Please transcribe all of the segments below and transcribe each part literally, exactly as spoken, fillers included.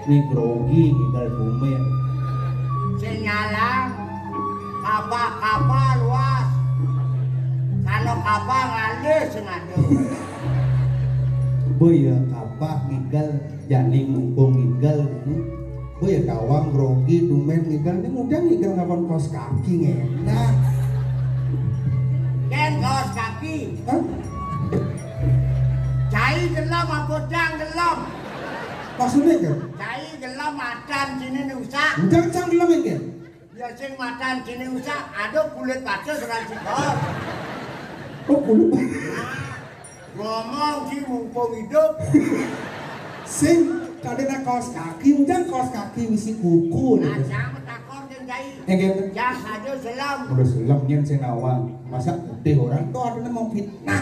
Ning grogi ngigel bumi. Sing nyalang kapah-kapah luas. Sano kapah ngalih sing ada. Boya kapah ngigel, jani mumpung ngigel. Boya tawang grogi tumen ngigel. Ning udah ngigel ngawan kaos kaki ngenak. Ken kaos kaki. Hah? Cai gelem apa cang gelem? Maksudnya, Ken? Cai gelem madan sini usak. Udah cang gelem, Ken? Ya sing madan sini usak, aduh kulit bagus ora sikor. Oh, kulit. Ngomong sih mumpung hidup. Sing kadene kaos kaki, udah kaos kaki misi kuku. Nah, jangan takon sing cai. Enggak. Yang saja selam. Udah selam nyen sing nawang. Masa putih orang tuh adanya mau fitnah.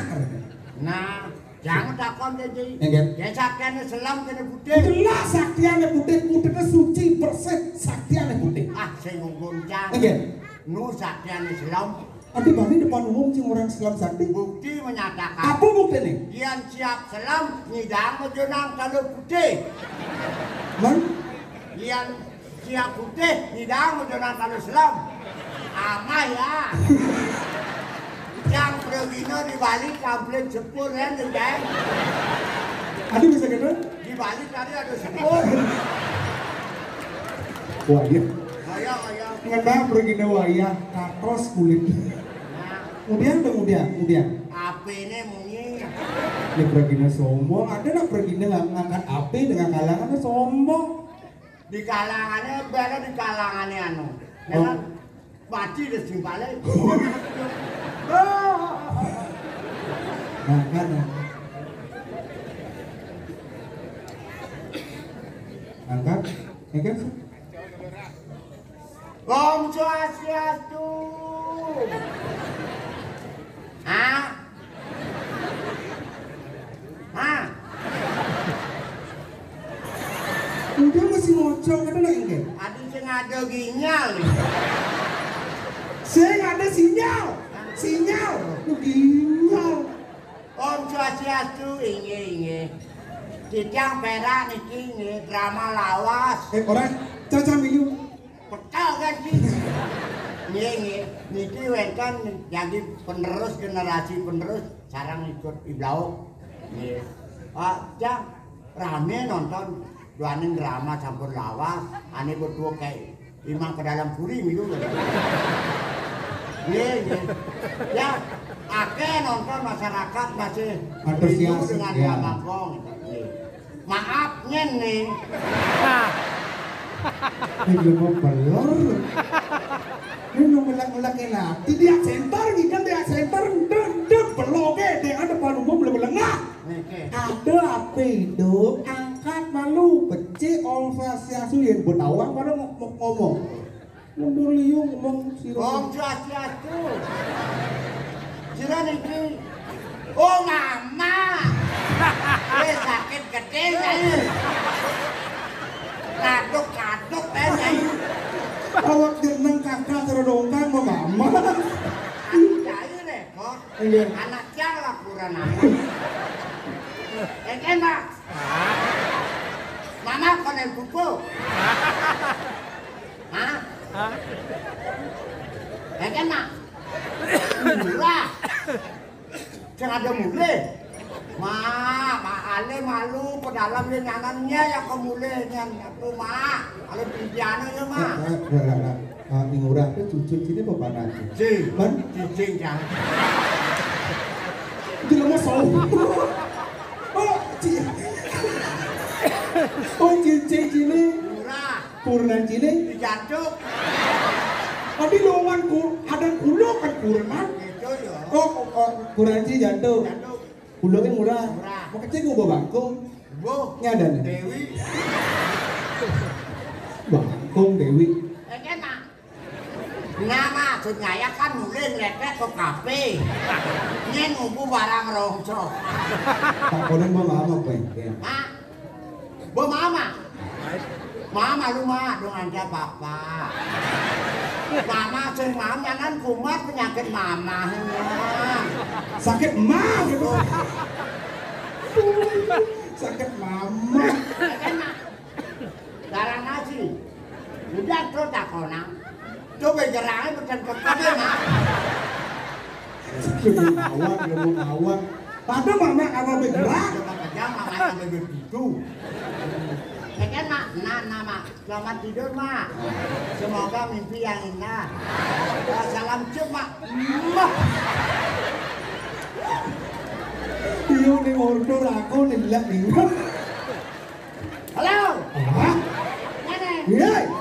Nah, jangan takon sing cai. Enggak. Ya sakjane selam kene putih. Jelas sakjane putih, putihnya suci, bersih, sakjane putih. Ah, sing nggoncang. Enggak. Nu sakjane selam. Ati bani depan umum sing orang selam sakti. Bukti menyatakan. Apa buktine? Yen siap selam, nyidang aja nang kalau putih. Man? Yen siap putih, nyidang aja nang kalau selam. Amah ya. Yang progino di Bali kampling sepur ya, nih, Jeng. Aduh, bisa gitu? Di Bali tadi ada sepur. Wah, iya. Ayo, ayo. Ngena progino wayah, kakos kulit. Nah. Kemudian, kemudian, kemudian. Apine munyi? Ini progino sombong. Ada nak progino nggak ngangkat api dengan kalangannya sombong. Di kalangannya, baru di kalangannya anu. Ya kan? Mati deh sing balik. Nah, kan. Angkat. Ya kan? Om Swastiastu. Hah? Hah? Udah masih ngocok, ada nggak, Engke? Aduh, sing ada ginyal. Sing ada sinyal. Sinyal. Lu ginyal. Om Swastiastu, inggih, inggih. Titiang perak niki, inggih, drama lawas. Eh, ora, caca milu. Betul kan, Ki? Nggih, nggih. Niki wenten jadi penerus, generasi penerus sareng ikut iblauk. Nggih. Ah, Jang, rame nonton duaning drama sampun lawas, ane betul kayak Imang ke dalam puri milu. Nggih, nggih. Ya, akeh nonton masyarakat masih antusias, rindu dengan ya. Drama Kong. Nggih. Maaf nyen nih. Ini belum mau belor. Ini mau melak-melak lagi. Dia center, ngidam dia center, dek, dek, belok, eh, dia ada palu mau belum lengah. Oke. Ada apa itu? Angkat malu, becik, Om Swastiastu, yang bertawang pada ngomong. Mundur liu ngomong sira. Om Swastiastu. Sira niki. Oh, Mama. Eh, sakit gedhe saya. Kaduk-kaduk eh saya. Awak jeneng kakak cara dongkang mau Mama. Aduh, cai repot. Iya. Anak siang laporan anak. Eh, enak. Mama konen buku. Hah? Hah? Engke, Mak. Murah. Sing ada mulih. Ma, Mak Ale malu ke dalam dia nyangannya ya ke mulih nyan aku, Mak. Kalau pimpinannya ya, Mak. Eh, eh, eh, eh, eh, ning ora, kowe jujur sini apa panas? Jing. Ban? Jing, Jang. Jelema sopo? Oh, ci-, oh, cincin sini. Murah. Purnan sini. Dijancuk. Tapi longan ku, ada kulo kan purnan. Itu ya. Oh, oh, oh, purnan sini jantung. Jantung. Kulo ki murah. Murah. Mau kecil ngombe bangkung. Mbuh. Nyadane. Dewi. Bangkung Dewi. Eh, enak. Nah, maksudnya ya kan mulai ngeletek ke kafe. Nyen ngombe barang rongso. Tak kono mau apa, Pak? Hah? Bo mama. Mama lu, Ma, dong ada papa. Mama sing mama kan kumat penyakit mama. Sakit ma gitu. Sakit mama. Kan, Ma? Nang. Coba jerangnya bukan kekebe, Mak. Ilmu awak, ilmu awak. Padahal Mamak apa bergerak? Coba kerja, Mamak apa begitu. Ya kan, Mak? Nah, nah, Mak. Selamat tidur, Mak. Semoga mimpi yang indah. Salam cium, Mak. Muah. Iyo, ning order aku ning lek ning. Halo. Hah? Mana? Iya.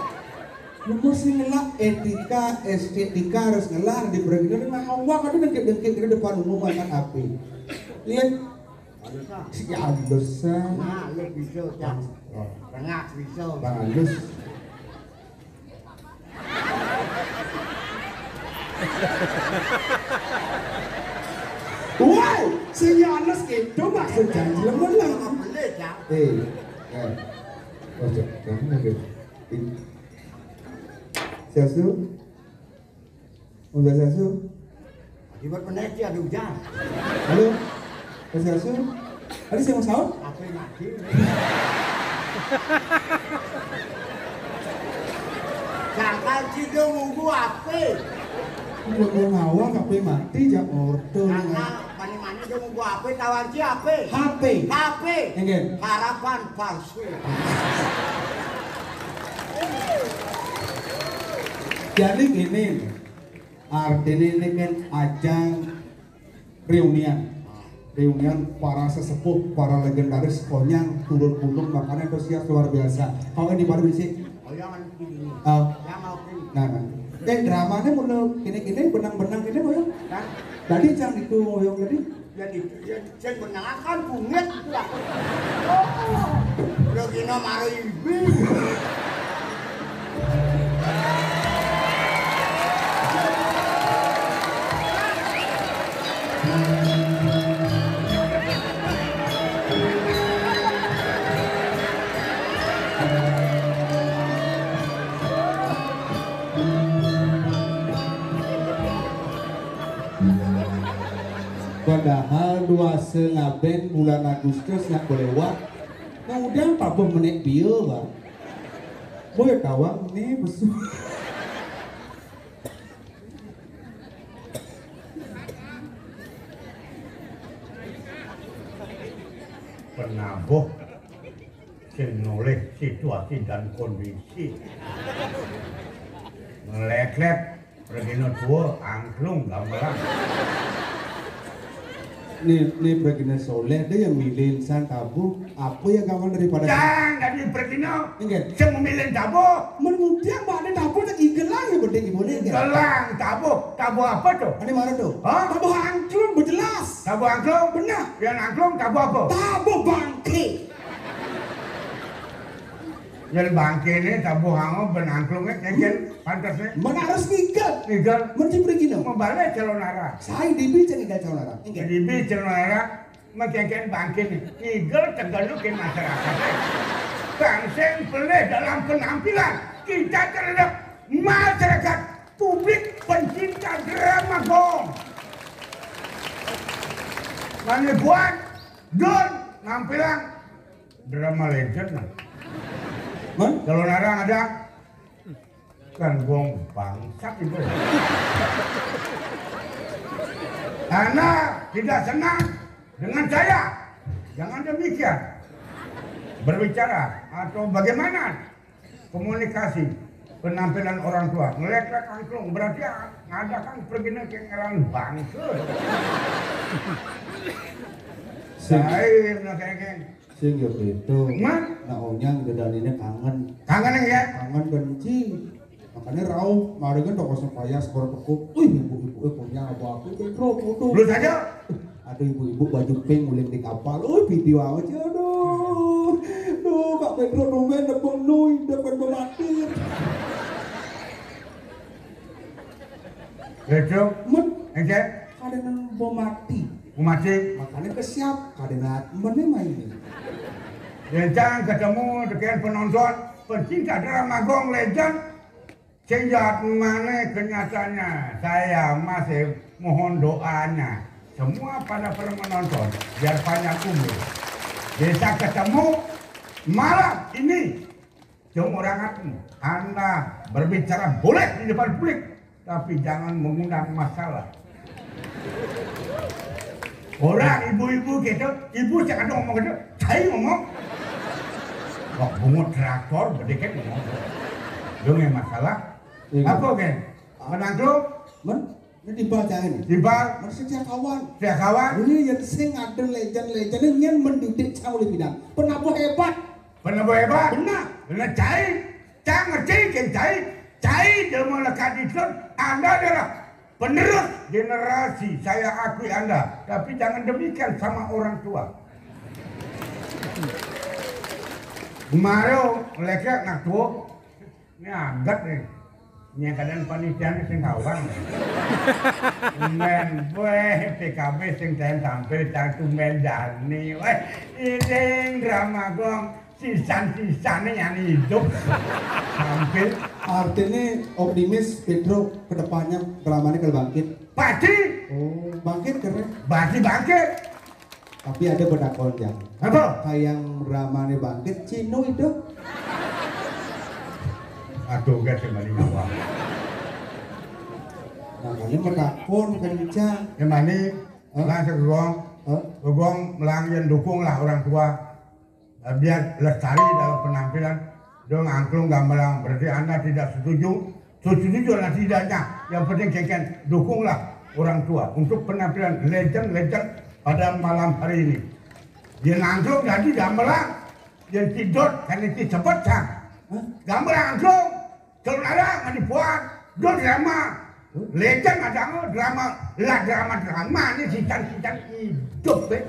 Lu mesti ngelak etika, estetika harus ngelar di berita. Nah, awak ada dengkit-dengkit di depan umum, anak api. Lihat. Bagus, ah. Si halus, ah. Nah, lu bisa, Cak. Oh. Tengah bisa. Bang halus. Woi, sing halus gitu maksud janji lemen lah. Boleh, Cak. Eh, eh. Oh, Cak, kamu lagi. Siasu? Om Swastiastu. Akibat peneki ada hujan. Halo. Om Swastiastu. Tadi saya mau sahur? Apa yang mati? Jangan tidur nunggu apa? Udah mau ngawang, apa yang mati, jak order. Karena mani-mani dia nunggu apa, kawan si apa? H P. H P. Enggak. Harapan palsu. Jadi gini, artinya ini kan ajang reunian. Reunian para sesepuh, para legendaris Konyang, turun gunung, makanya antusias luar biasa. Kalau di baru sih, Oh, yang anu ini. Ah. Yang mau ini. Nah, nah. Eh, dramanya mulai gini-gini, benang-benang gini, mulai. Hah? Tadi yang itu, yang tadi. Yang itu, yang, yang benang akan bungit itu lah. Oh, udah gini marah ibu. Padahal dua sengaben bulan Agustus nak lewat. Nah, udah apa boh menek bio, Bang? Boy tawang nih besok. Penabuh sing nolih situasi dan kondisi. Ngeleklet, pregina tua, angklung gamelan. Nih, nih pregina soleh, dia yang milih insan tabuh. Apa yang gamelan daripada Jangan jadi pregina. Enggak. Sing memilih tabuh. Menmudian mana tabuh tak igelang ya, penting boleh enggak? Gelang tabuh. Tabuh apa tuh? Ini mana tuh? Hah? Tabuh angklung, berjelas. Tabuh angklung? Benar. Yang angklung tabuh apa? Tabuh bangke. Yang bangke ini tabuh angklung, ben angklung ini, kan pantas nih. Mana harus ngigel? Ngigel. Mesti pergi no. Membalik calon arah. Saya dibi jangan ngigel calon arah. Enggak. Dibi calon arah, mengkengken bangke nih. Ngigel tegelukin masyarakat. Bangsa yang pelih dalam penampilan kita terhadap masyarakat publik pencinta drama gong. Mane buat Don nampilan drama legend lah. Man? Kalau narang ada kan gong bangsat itu. Karena tidak senang dengan saya. Jangan demikian. Berbicara atau bagaimana komunikasi penampilan orang tua, ngelek-lek angklung, berarti ada kan pergi ke ngaran bangke. Sing, Lain lah kayak gini. Sing ya begitu. Nah, nah, Onyang gedaninya kangen. Kangen ya? Kangen benci. Makanya rauh, mari kan toko sepaya sekolah tekuk. Wih, ibu-ibu, eh, punya apa-apa, Pedro, foto. Lu saja. Ada ibu-ibu baju pink nguling di kapal. Oh, video aja, aduh. Duh, Kak Pedro tumben nepung nu, depan pematir. Pedro, men, enggak? Ada nang mau mati. Mau mati? Makanya kesiap, ada nang mana main. Rencang ketemu dengan penonton, pencinta drama Gong Legend. Sing jahat mana kenyataannya, saya masih mohon doanya semua pada para menonton biar panjang umur. Bisa ketemu malam ini Dong orang aku, Anda berbicara boleh di depan publik, tapi jangan mengundang masalah. Orang ibu-ibu gitu, ibu cak ada ngomong gitu, saya ngomong. Wah, bungut traktor, gede kan ngomong. Dong yang masalah. Iya. Apa, oke? Menang lo? Men, ini tiba aja ini. Tiba. Men sejak kawan. Sejak kawan. Ini yang sing ada legend-legend, ini yang mendidik cang oleh bidan. Penabuh hebat. Penabuh hebat. Benar. Benar, cai. Cang ngerti, kan cai. Cai, dia mau lekat di sun. Anda adalah penerus generasi. Saya akui Anda. Tapi jangan demikian sama orang tua. Kemarin, lagi nak tua. Ini agat nih. Ini keadaan panitia nih sing kawang. Men, weh, P K B sing ten tampil, cang tumben jani. Weh, ini drama gong. Sisan-sisannya yang hidup. Tampil. Artinya optimis, Pedro, ke depannya dramanya kalau bangkit. Pasti. Oh, bangkit keren. Pasti bangkit. Tapi ada penakon, Jang. Apa? Kayak yang dramanya bangkit, Cino itu. Aduh, gak kembali nyawa. Makanya menakon, kencang. Yang mana? Hah? Langsung ke gong. Hah? Ke gong, melang yang dukung lah orang tua. Eh, biar lestari dalam penampilan. Dong angklung gamelan. Berarti Anda tidak setuju. Setuju lah tidaknya. Yang penting kengken dukunglah orang tua untuk penampilan legend-legend pada malam hari ini. Yang angklung jadi gamelan. Yang tidot kan itu cepet, Sang. Hah? Gamelan angklung. Saudara, nggak dibuat. Dia drama. Legend ada nggak drama. Lah, drama-drama ini sitan-sitan hidup, eh.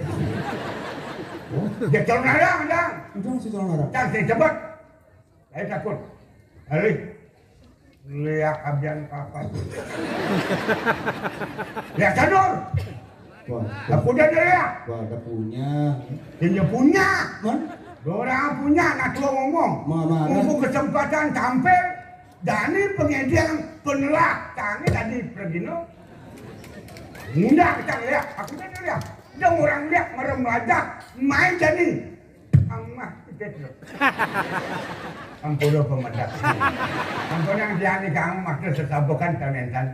Dia saudara, ada. Udah, si saudara. Dan saya sebut. Saya takut. Hari. Lihat abian kapas. Lihat sadur. Wah, aku udah ada lihat. Wah, ada punya. Dia punya. Man? Orang punya, nak tua ngomong. Mama, mumpung kesempatan tampil, Dani pengedian penelah. Kami tadi pergi, no. Mudah kita lihat. Aku udah lihat. Dia orang lihat, merem aja. Main jadi. Amah, kita tuh. Ampun, lo pemedak. Ampun, yang dia nih kamu maksud sesabukan talentan.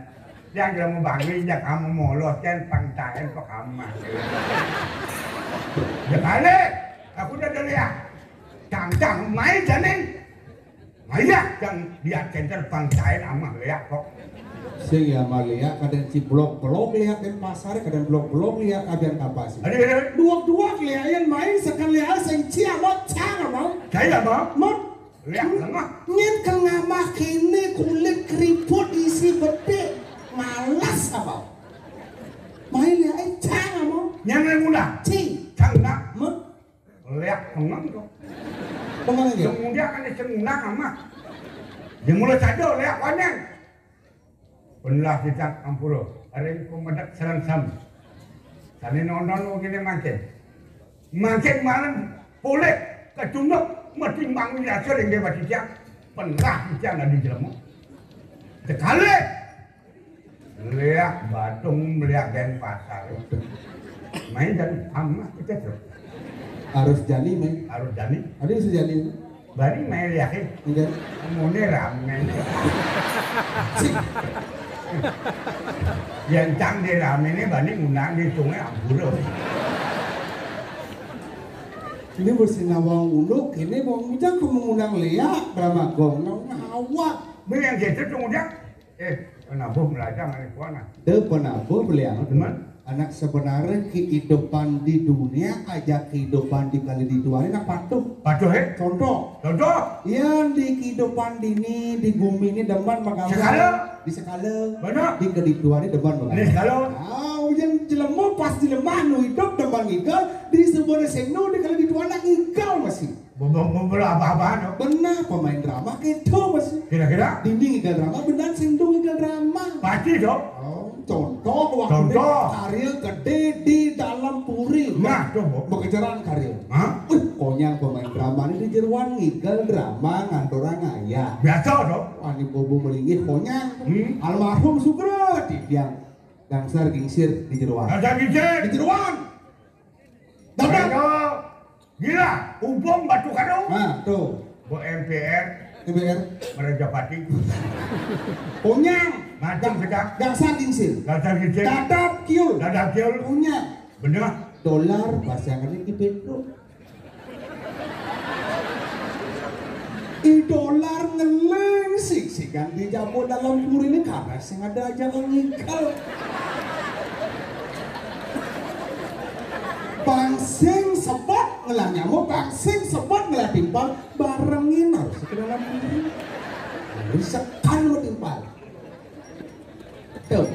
Yang dia mau bangun, ya kamu molos, kan pangkain kok amah. Ya balik. Aku udah lihat. Cang-cang, main jadi. Nah, iya, yang lihat center pangkain amah lihat kok. Sing ya mah lihat, kadang ciblok-blok lihat di pasar, kadang blok-blok lihat, kadang apa sih? Aduh, aduh. Dua-dua lihat yang main, sekali lihat sing cia mau cang mau. Saya mau. Mau. Lihat lemah. Nyet ke ngamah kene kulit keriput isi betik. Malas apa? Main lihat, eh, cang mau. Yang main muda. Ci. Cang nak. Mau. Leak pengang tu. Pengang aja. Yang muda kan dia cengunang amat. Dia mula saja leak panjang. Penlah kita ampura. Hari ini pemedak serang sam. Sana nonton begini makin. Makin malam boleh kecunduk mesti bangun dasar yang dia baca siang. Penlah kita nak dijelma. Sekali. Meliak Badung, meliak Denpasar. Main dan amat kita tuh. Harus jani, main. Harus jani. Ada yang sejani itu? Bani main liak, eh. Enggak. Mone ramen. Cik. Yang cang di ramen ini bani ngundang di sungai Ampura. Ini mesti nawang uluk, ini mau ngundang ke mengundang liak, drama gong, nawang awak. Beli yang gitu tuh ngundang. Eh, penabuh melajang anak buana. Dia penabuh beliau. Teman? Anak sebenarnya kehidupan di dunia aja kehidupan di kali di dua ini nak patuh. Patuh, eh? Contoh. Contoh? Yang di kehidupan di ini, di bumi ini demen mengawal. Sekala? Di sekala. Benar. Di kali di dua ini demen mengawal. Di sekala. Ah, ujian jelema pas jelema nu hidup demen ngigal, di sebuah seno di kali di dua nak ngigal masih. Bebel apa-apaan, no? Benar, pemain drama gitu, Mas. Kira-kira? Dini ngigal drama, benar sing dong ngigal drama. Pasti, dong. Oh, contoh, waktu contoh. Karya gede di dalam puri. Nah, tuh, Bu. Bekejaran karya. Hah? Wih, konyang pemain drama ini di jeruan ngigal drama ngantor orang ayah. Biasa, dong. Wani bobo melinggih konyang. Hmm. Almarhum Sugro, di yang gangsar gingsir di jeruan. Gangsar gingsir. Di jeruan. Dapat. Ayo. Gila, hubung batu karung. Nah, tuh. Bo M P R, M P R, Merajapati. Punya. Macam kita. Gak saking sil. Gak saking sil. Dadap kiul. Dadap kiul. Punya. Bener. Dolar, bahasa Inggris di Pedro. I dolar ngeling sik-sikan di jabo dalam puri ini karena sing ada aja ngikel. Pangsing sebot ngelah nyamuk, pangsing sebot ngelah timpal, barengin harus ke dalam puri. Harus sekan lo timpal. Tuh.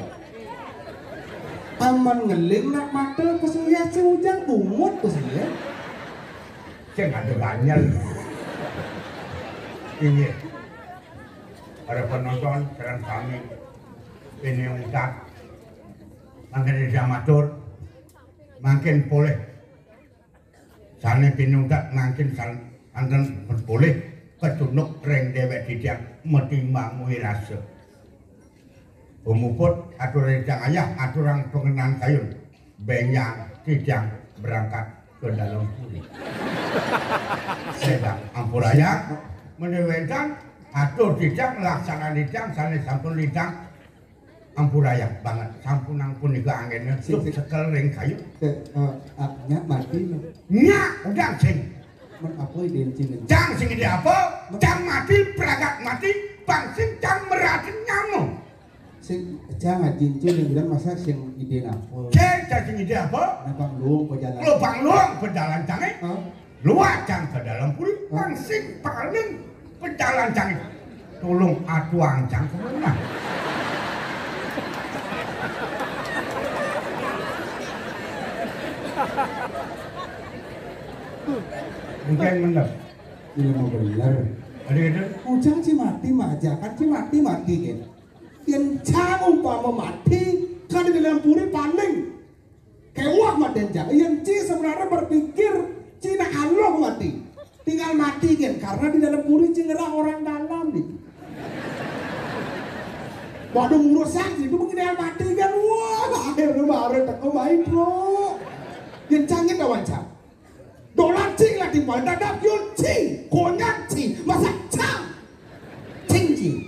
Aman ngeling nak mata, pas ngeliat si Ujang bungut, pas ngeliat. Sing ada banyak. Ini. Para penonton, sareng sami. Ini ungkap. Mangkin Ida matur. Mangkin polih. Sané pinungkat mangkin san-, santen polih kecunduk ring déwék titiang matimbang wirasa. Pemuput atur titiang ayah, aturang pengenan kayun, bénjang titiang berangkat ke dalam puri. Sedang ampurayang, menawi wénten atur titiang laksanan titiang sané sampun lintang ampurayang banget, sampunang punika anggéna. Sing, sing. Sekel ring kayu. Eh, eh, ah, nyak mati, no. Nyak, udah sing. Men apa idén cing? Cang sing idé apa? Men cang mati, pragat mati, pang sing cang meratin nyamuk. Sing, cang ajin cing yang bilang masa sing idén apa? Cing, cang sing idé apa? Nah, pang luung pejalan. Lo pang luung pejalan cangé? Hah? Luacang ke dalam puri, langsing paling pejalan cangit. Tulung atuang cang ke rumah. Mungkin bener. Ini mau bener. Ada gitu? Ujang ci mati majakan, ci mati mati kan. Yang cang umpama mati, kan di dalam puri paling Kéweh madan jang. Yén ci sebenarnya berpikir, ci nak aluh mati. Tinggal mati kan, karena di dalam puri ci ngerah orang dalam gitu. Waduh, ngurus saksi itu mungkin yang mati kan. Wah, akhirnya baru teko main, Bro. Yén cangit lawan cang. Dolar cing lah timpal, dadap yul cing, konyang cing, masak cang. Cing cing.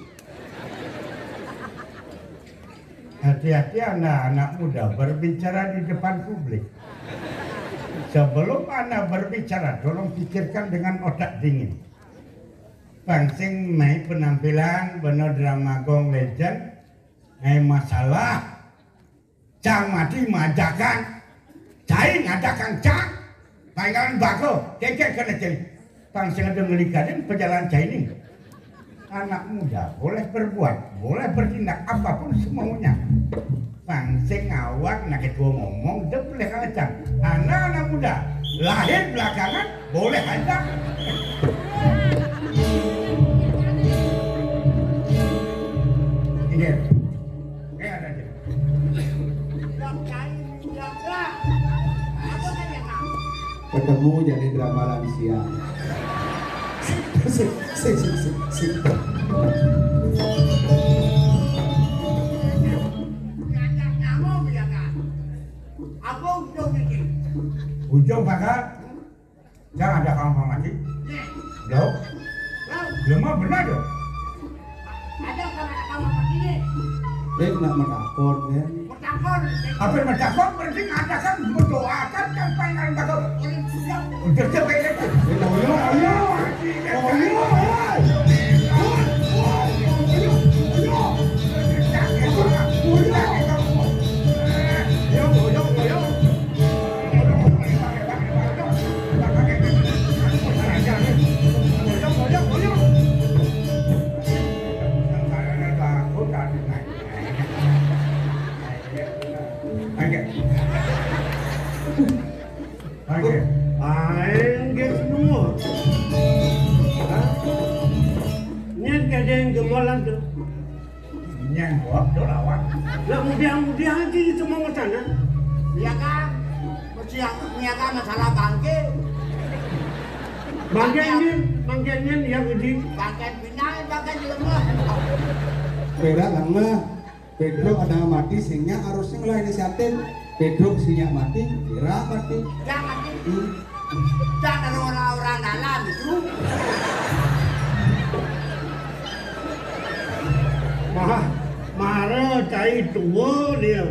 Hati-hati anak-anak muda berbicara di depan publik. Sebelum Anda berbicara, tolong pikirkan dengan otak dingin. Pangsing mai penampilan bena drama Gong Legend, mai masalah. Cang mati majakan, cai ngajakan cang, paingalan bako, kékér kéné cai. Pang sing ada ngelikadin pejalan cai ini. Anak muda boleh berbuat, boleh bertindak apapun semaunya. Pang sing awak nak ketua ngomong, dia boleh kalah cang. Anak-anak muda lahir belakangan, boleh aja. Ini. Ini ada aja. Ketemu jadi drama lansia. Si, si, si, si, si. Ujung bakal Jangan ada kamu mati. Loh? Loh, mah benar dong. Ada kamu ada kamu mati nih. Eh, nak menakon ya. Menakon. Apa yang menakon? Berarti ngadakan mendoakan kan pangan bakal. Udah siap ya. Eh, oh, iya, oh, iya. Oh, iya, oh, iya. Oke. Aing gé semua. Hah? Nyén kadén gemolan tuh. Nyén gua tuh lawan. Lah mudah-mudahan aja itu mau ke sana. Iya kan? Mesti yang niaga masalah bangké. Bangké ini, bangké ini yang gede. Bangké pinang, bangké jelema. Beda lama. Pedro ada mati, sing nya harusnya ngelah inisiatif. Pedro sing nya mati, kira mati. Jangan mati. Hmm. Jangan orang-orang dalam itu. Ai tua dia.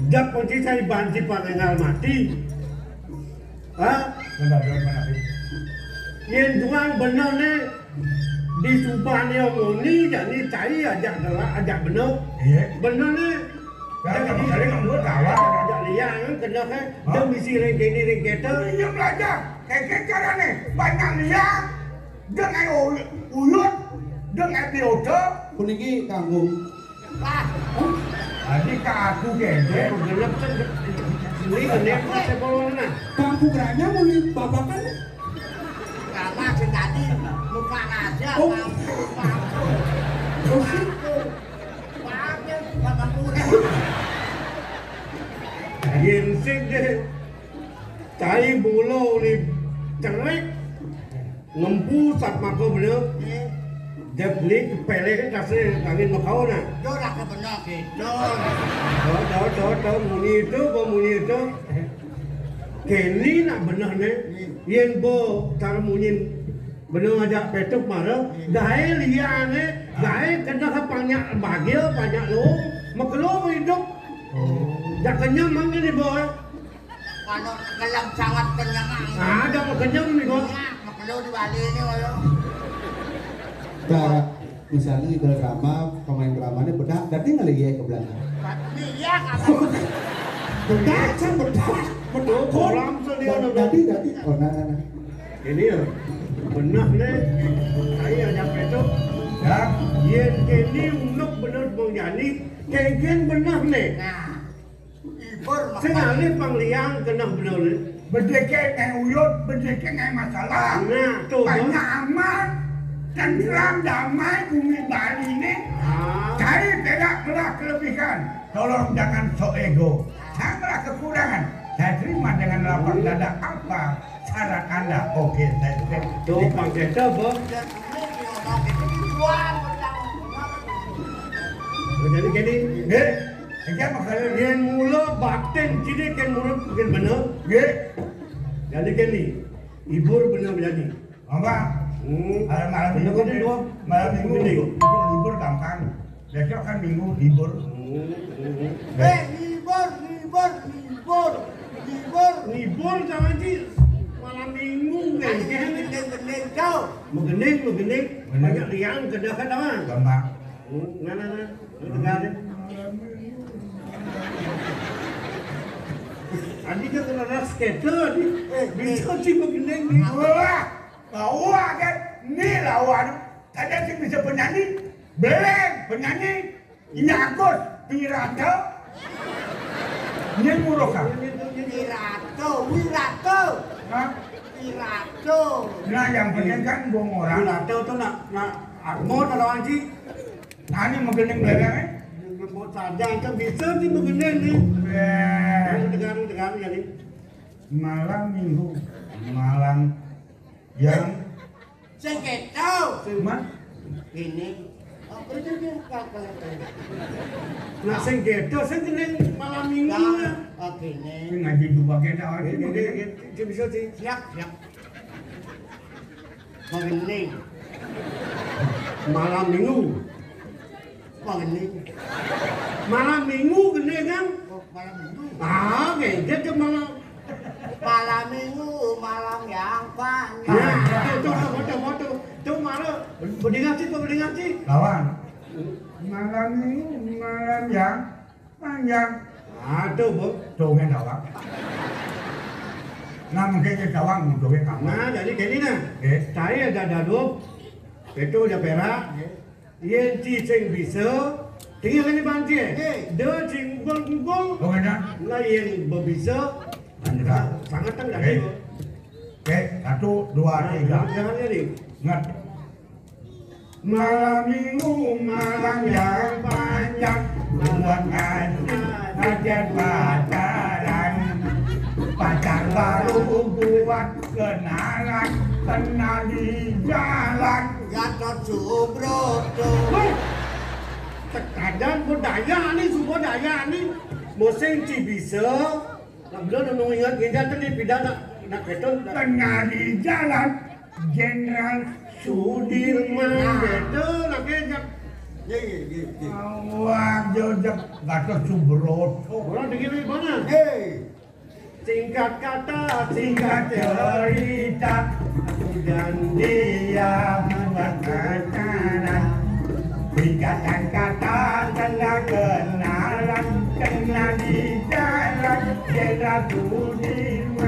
Jak kunci sai banci panenggal mati. Ha? Yén tuang bener né, disubané muni jani cai ajak gelak, ajak bener. Iya. Bener né. Ajak liang kan keneh, da misi ring kéné ring kéto. Iya belajar. Kéké carané banyak liang. Deng aé uyut, deng aé biota. Puniki kanggo. Lah, adi ka aku gedé. Genep kan. Ini gedé apa sekolahnya? Kanggo geranya muli babakan. Kamar sing tadi muka raja. Oh. Mampu, mampu. Oh, sih. Mampu. Mampu, mampu. Yén sing deh. Cai bula uli cerik. Ngempu sat maka bener. Dep ni kepelek tasé kawin makau nah. Yo ora kebener gitu. Do, do, do, do, muni itu, bo muni itu. Kéné nak bener né. Yén bo cara munyin bener ajak petuk mara, gaé liané, gaé keneh panjak bagil, panjak luung, makelo idup. Jak kenyem mangké né bo. Kalau kelem sangat kenyang. Ada mau kenyang nih, Bos. Iya, perlu dibalik ini, kalau. Cara misalnya di drama, pemain dramanya bedak, tadi ngeliat ke belakang. Iya, kata. Bedak, kan bedak. Bedak. Kolam tuh dia udah. Tadi, tadi. Oh, nah, nah, nah. Ini ya, benar nih. Saya nyampe tuh. Ya. Yén kéné unduk bener Bang Jani, kéngkén bener nih. Nah. Ibur. Sing alih pang liang keneh bener. Bedékén aé uyut, bedékén aé masalah. Nah, tuh, banyak amat. Tentram damai bumi Bali ini. Ah. Cai perak telah kelebihkan. Tolong jangan sok ego. Janganlah kekurangan. Saya terima dengan lapang dada apa syarat Anda. Oke, saya terima. Tuh, Bang Céto, Bang. Jadi gini. Nggih. Engké makanya yén mula batin cilik yén murid mungkin bener. Nggih. Jadi gini, libur bener jadi. Apa? Hmm. Malam, malam bener minggu kan dua. Malam minggu libur gampang. Besok kan minggu libur. Hmm, hmm, hmm. Eh, libur, libur, libur. Libur. Libur sama sih malam minggu kan. Gending-gending kau. Menggending, menggending. Banyak liang kedah kan. Gampang. Hmm, nah, nah, nah. Tegal deh. Adi kan kena ras skater nih. Eh, bisa sih begini nih. Wah, wah kan. Nih lawan. Ada sih bisa penyanyi. Beleng penyanyi. Ini Agus, Pirata. Ini Muroka. Pirata, Wirata. Hah? Pirata. Nah, yang penting kan gua orang. Wirata tuh nak, nak Atmo atau Anji. Ani magending belakang, eh? Lembut saja, itu bisa sih magending nih. Eh. Tegar, tegar, jadi. Malam minggu, malam yang sing kéto. Sing man? Ini. Oh, kerja dia, kakak. Nah, sing kéto, sing gending malam minggu. Nah, ya. Oke, ini. Sing ngaji dua kéto, ini, ini, ini, ini, bisa sih. Siap, siap. Magending. Malam minggu. Magending. Malam minggu gending kan? Oh, malam minggu. Ah, oke, dia tuh malam. Malam minggu, malam yang panjang. Ya, itu, itu, foto, foto. Itu malam. Bedingan sih, bedingan sih. Lawan. Malam minggu, malam yang Panjang. Aduh, Bu. Dongeng dawang. Nah, mungkin ke dawang, dongeng apa? Nah, jadi gini nah. Eh? Saya ada dadu, itu udah perak. Eh? Yén ci sing bisa, tinggal ini banci. Eh? Dia sing ngugul-ngugul. Dongeng dah. Nah, yén bisa, sangat tengah. Eh? Oke, satu, dua, tiga. Jangan jadi. Ingat. Malam minggu, malam yang panjang, buat ngaji, ngajar pacaran. Pacar baru buat kenalan, kenal di jalan. Gatot Subroto. Wéh, tekadan budaya nih, budaya nih. Musim ci bisa, Lah, belum nemu ingat, ingat tadi pidan nak, nak betul. Tengah di jalan Jenderal Sudirman. Nah. Betul, lagi ingat. Nggih, nggih, nggih, nggih. Awak jejak Gatot Subroto. Ora dikira mana? Nggih. Singkat kata, singkat cerita, aku dan dia berpacaran. Singkatan kata, kena kenalan, kena di jalan, Jenderal Sudirman.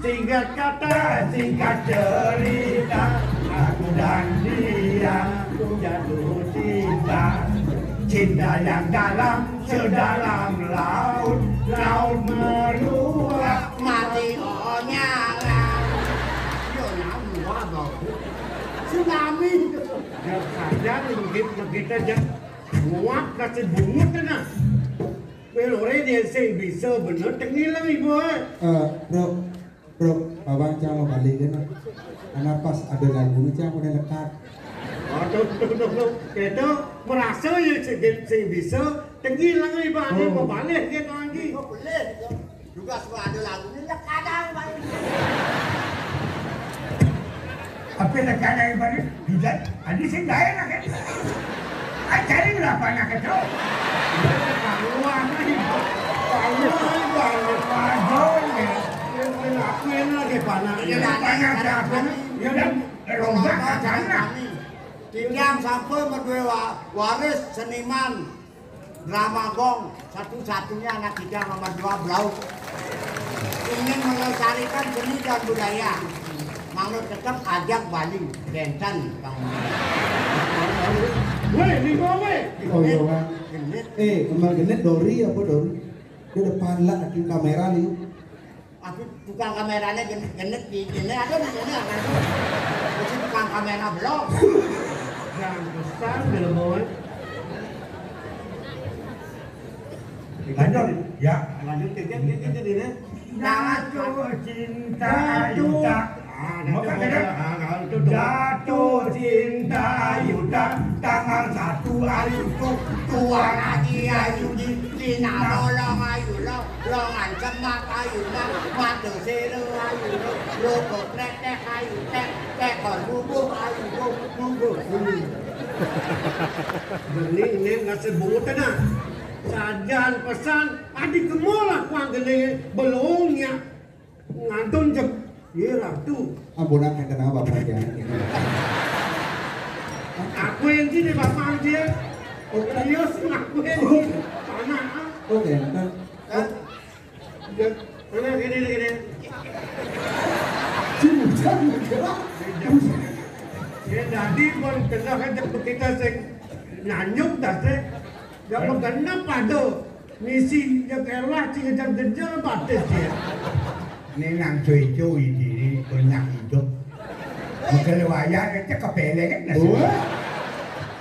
Singkat kata, singkat cerita, aku dan dia pun jatuh cinta. Cinta yang dalam, sedalam laut, laut meluap. Mati onyangan. Yo, nyawa, bau. Tsunami. Ya, sadar, legit-legit aja. Nguap, kasih bungut, kena. Kowe lho, Ri, yen sing bisa bener, tengil lah, Ibu, eh. Eh, Bro, Bro, Bawang cang mau balik kan? Karena pas ada lagunya cang udah lekat. Aduh, tuh, tuh, tuh. Kita merasa ya sing, sing bisa, tengil lah, Ibu, ada Oh. mau balik gitu lagi. Kok boleh, gitu. Juga suka ada lagunya, lekat dah, Bang. Tapi lekat dari mana? Tidak. Tadi sing gawe lah, kan? Kan cari lah banyak itu. Keluar lagi. Keluar lagi. Waduh, ya. Yang lakuin lagi, panas. Ya, panas, ya, panas. Ya, udah, rombak, kacana. Titiang sampun madué wa-, waris seniman drama gong, satu-satunya anak kita nomor dua, Blau. Ingin melestarikan seni dan budaya. Manut tetep ajak Bali, Benten, Bang. Weh, lima, weh. Oh, iya, Bang. Genit. Eh, kembang genit Dori apa Dori? Dia depan lah, ada kamera nih. Aku tukang kameranya genit, genit di sini, ada di sini, ada di sini. Mesti tukang kamera belum. Yang besar, belum, weh. Lanjut, ya. Lanjut, dikit, dikit, dikit, dikit. Jatuh cinta Jatuh. Yuda. Ah, Maka jatuh, kena ah, kalau itu tuh. Jatuh cinta Yuda, tanggal satu ayu tuh, Tuan Haji Ayudi, Cina bolong ayu lo, longan semak ayu mak, mata sero ayu lo, rokok kretek ayu tek, tekon bubuh ayu lo, bubuh bulu. Bening, Ning, ngasih bungut tenang. Sajan pesan, adi kemo lah kuang gede belongnya. Ngantun jek. Ye, Ratu. Ampunan, enten apa, Pak, ya? Aku yang sini, Bapak, dia. Oh, serius, aku yang sini. Anak, ah. Oh, enten. Hah? Ya, mana gini, gini. Jangan, jangan. Ya, jadi, pun tengah aja kita sing nyanyuk, dah, sih. Ya, begenep pada. Misi, ya, elah, sing ngejar-ngejar, batis, ya. Ini nang cuy-cuy ini banyak hidup. Mengkele wayah, kecek kepeleng, kan, nasi. Wah.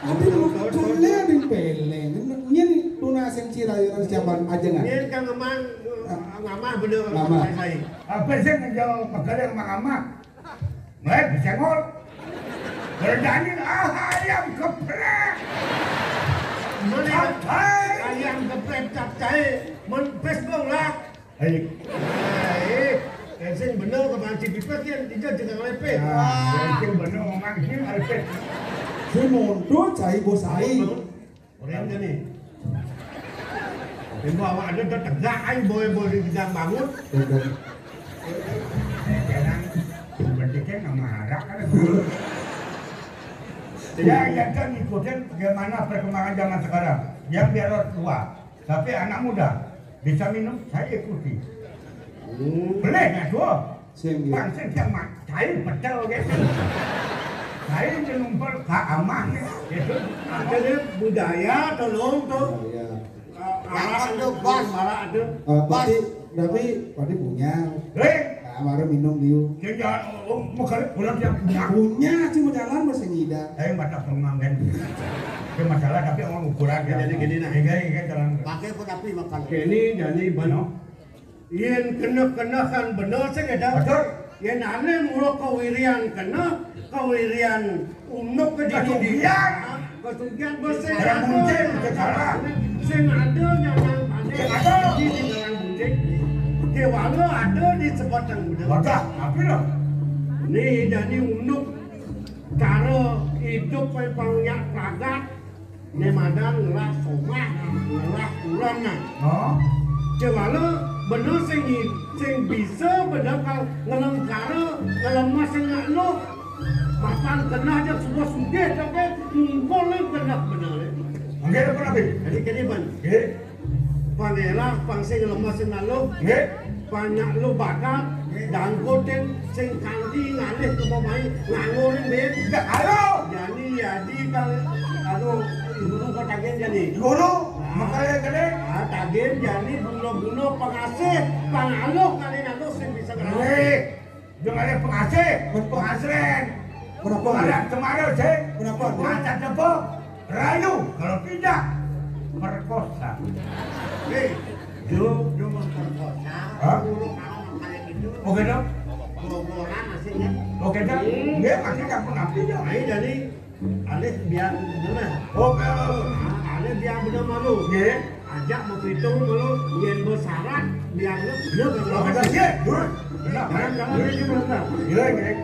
Tapi lu boleh di peleng. Ini tunas yang cirayuran siapa aja nggak? Ini kan ngemang, ngamah bener, Ngamah. Saya. Apa sih ngejawab mengkele sama ngamah? Eh, bisa ngol. Berjani, ah, ayam geprek. Mana Capcay. Ayam geprek capcay? Men Facebook lah. Ayo. Eh, eh, sing bener ke Bang Cipipet kan, dia juga ngelepet. Ah, sing bener ngomong sing ngelepet. Si mundur, cai bos ai. Orang ini. Tempo awak ada tu tegak ai, boy, boy, di bidang bangun. Betul. Jangan, berarti kan nama harap kan. Ya, ya kan ikutin bagaimana perkembangan zaman sekarang. Yang biar orang tua. Tapi anak muda bisa minum, saya ikuti. Hmm. Boleh nggak tuh? Sing, iya. Bang, sing, sing, Mak. Saya betul gitu. Saya menumpul ke aman gitu. Ada dia budaya, tolong tuh. Iya. Ah, arah tuh, bos. Malah ada. Eh, Bos. Pati, tapi, pati punya. Eh? Nah, baru minum dia. Dia jangan, oh, oh, mau kali pulang dia punya. Punya, cuma jalan masih ngida. Saya mata pengang kan. Dia masalah, tapi orang ukuran dia. Jadi gini, nah. Enggak, enggak, jalan. Pakai pun api makan. Ini jadi bano. Yen kena-kenakan bener sih, kita. Betul. Yen ane mula kewirian kena, kewirian unuk ke diri. Kesugihan. Kesugihan bersih. Orang ada. Muncul, ke salah. Sing ada nyawang ada. Sing ada. Di dalam muncul. Kewala ada di sebatang muda. Wadah, apa lah? Ni jadi unuk cara Idup paling panjak pragat, né madan ngelah somah, ngelah kurang nah. Oh. Céwala bener sing i-, sing bisa bener kal ngelengkara, ngelemas sing nak luh. Mapan kenah jak suba sugih, tapi ngumpul ni kenah bener ni. Nggih, napa napi? Jadi, jadi, Ban. Nggih. Pang élah, pang sing lemes sing aluh. Nggih. Pang nak luh bakat, nggih, dangkutin sing kanti ngalih ka pemain, nganggo ring bén. Nggih, aluh. Jani, Aji, kal, aduh, guru kok tagihan jani. Guru, ah, makanya gede. Ah, tagihan jani, guna-guna pengasih, pang aluh kali ngaluh sing bisa ngaluh. Nggih. Yang ada pengasih, pengasrén. Kenapa? Ada cemara, sih. Kenapa? Macan tepuk, rayu, kalau tidak, perkosa. Hei, yo, yo memperkosa. Hah? Guru kamu makanya gitu. Oke, dong. Boboran masih, kan? Oke, dong. Hmm. Dia pasti nggak pernah pindah. Ayo, jadi, alih biar bener. Oke. Nah, alih biar bener malu. Nggih. Ajak mapitung malu, yén besarat, biar lu bener, kan? Oke, dong. Iya, dulu. Benar. Jangan, jangan, ini bener. Iya, nggih.